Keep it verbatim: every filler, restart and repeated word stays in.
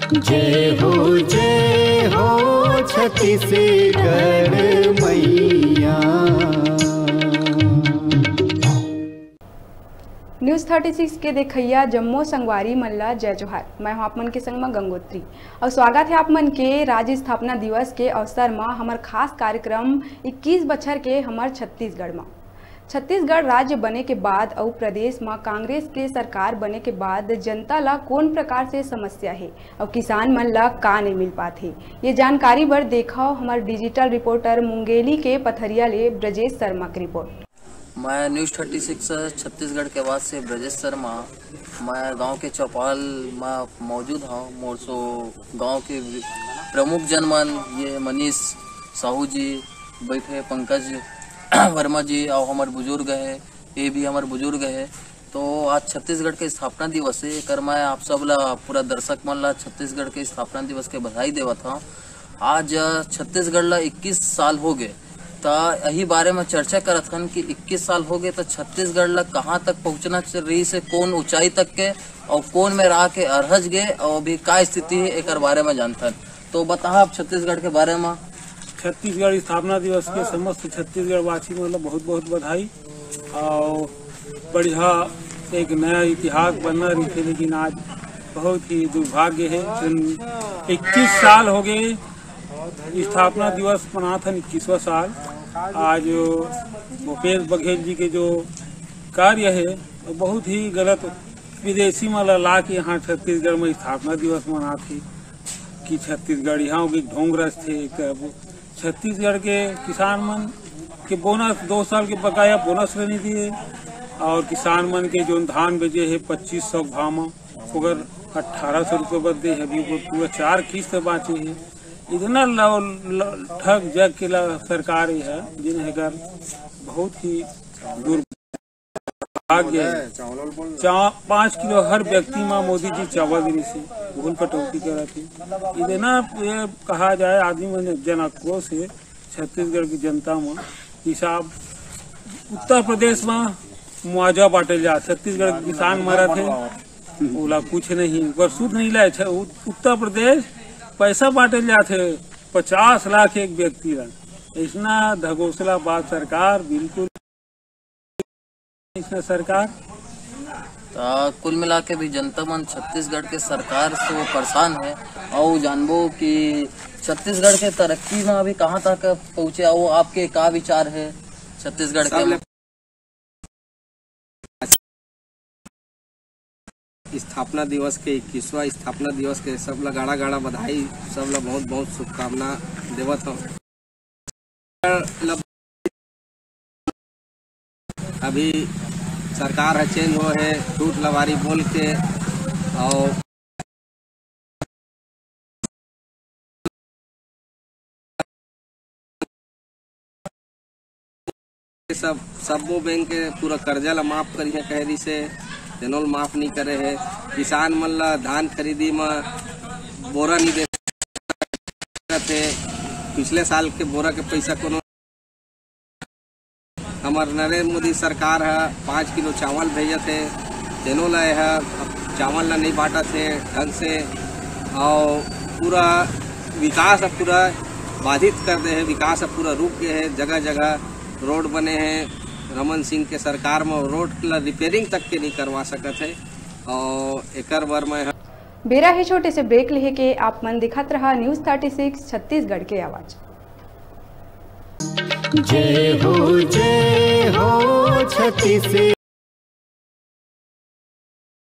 जय हो, जय हो छत्तीसगढ़ मैया। News thirty six के देखइया जम्मो संगवारी मन ला जय जोहार। मैं हूं आप मन के संग म गंगोत्री, अउ स्वागत हे आप मन के राज्य स्थापना दिवस के अवसर म हमर खास कार्यक्रम इक्कीस बछर के हमर छत्तीसगढ़ म। छत्तीसगढ़ राज्य बने के बाद अउ प्रदेश म कांग्रेस के सरकार बने के बाद जनता ला कोन प्रकार से समस्या हे अउ किसान मन ला का नइ मिल पात हे, ये जानकारी बर देखव हमर digital reporter मुंगेली के पथरिया ले ब्रजेश शर्मा के report। मैं News thirty six छत्तीसगढ़ के आवाज से ब्रजेश शर्मा। मैं गांव के चौपाल म मौजूद हूं। मोर सो गांव के प्रमुख जन मन, ये मनीष साहू जी बैठे, पंकज वर्मा जी, अउ हमर बुजुर्ग हे, ये भी हमर बुजुर्ग हे। तो आज छत्तीसगढ़ के स्थापना दिवस हे, एकर मैं आप सब ला, पूरा दर्शक मन ला छत्तीसगढ़ के स्थापना दिवस के बधाई देवत हूं। आज, अ, छत्तीसगढ़ ला इक्कीस साल हो गए, त यही बारे में चर्चा करत हन कि इक्कीस साल हो गए, त छत्तीसगढ़ ला कहाँ तक पहुँचना च-, रही से, कौन ऊंचाई तक के, और कौन में रह के अरहज गए, और अभी का स्थिति है, एकर बारे में जानथन। तो बताहा आप छत्तीसगढ़ के बारे में। छत्तीसगढ़ स्थापना दिवस के समस्त छत्तीसगढ़ वासी मन ला बहुत बहुत बधाई। और बढ़िया एक नया इतिहास बनना रहिथे, लेकिन आज बहुत ही दुर्भाग्य है। इक्कीस साल हो गए, स्थापना दिवस मनात हन, इक्कीसवाँ साल। आज भूपेश बघेल जी के जो कार्य है, वो बहुत ही गलत। विदेशी मन ला ला के यहाँ छत्तीसगढ़ में स्थापना दिवस मनात हे कि छत्तीसगढ़िया के ढोंग रचथे। एक अब छत्तीसगढ़ के किसान मन के बोनस, दो साल के बकाया बोनस ल नइ दिए, और किसान मन के जोन धान बेचे हे पच्चीस सौ भाव म, ओकर अट्ठारह सौ रुपये बर दे हे, अभी वो पूरा चार किस्त बाँचे हे। इतना ल-, ल-, ठग जग के ला सरकार ये है, जिन एकर बहुत ही दुर्भाग्य है। चा-, पाँच किलो हर व्यक्ति म मोदी जी चावल देने से भूल कटौती करत हे। इतना ये कहा जाए, आदमी मन जन आक्रोश हे छत्तीसगढ़ की जनता म। हिसाब उत्तर प्रदेश म मुआवजा बांटे जा, छत्तीसगढ़ के किसान मरत हे, ओला कुछ नहीं, ओकर सुध नहीं लाए। छ-, उत-, उत्तर प्रदेश पैसा बांटे जाथे पचास लाख एक व्यक्ति ला। ऐसना धगोसला बात सरकार बिल्कुल, ऐसना सरकार। त कुल मिला के भी जनता मन छत्तीसगढ़ के सरकार से वो परेशान है। और जानबो कि छत्तीसगढ़ के तरक्की में अभी कहाँ तक पहुँचे, वो आपके का विचार है छत्तीसगढ़ के? सबले स्थापना दिवस के, इक्कीसवाँ स्थापना दिवस के सब ला गाड़ा गाड़ा बधाई, सब ला बहुत बहुत शुभकामना देवत हूँ। अभी सरकार ह चेंज हो है, टूट लवारी बोल के, और सब, सब्बो बैंक के पूरा कर्जा ला माफ करिहे कहे रिसे, तेनो ल माफ नहीं करे है। किसान मन ला धान खरीदी म बोरा नहीं दे सकत है। पिछले साल के बोरा के पैसा कोनो, हमर नरेंद्र मोदी सरकार ह पाँच किलो चावल भेजत है, तेनो ला यह चावल ला नहीं बांटत है ढंग से, और पूरा विकास अब पूरा बाधित कर दे है, विकास अब पूरा रुक गए है। जगह जगह रोड बने हैं, रमन सिंह के सरकार में रोड ला रिपेयरिंग तक के नहीं करवा सकत है। और एकर बर मैं ह- बेरा ही छोटे से ब्रेक लेहे के, आप मन दिखत रहा न्यूज थर्टी सिक्स छत्तीसगढ़ के आवाज। जय हो, जय हो छत्तीसगढ़।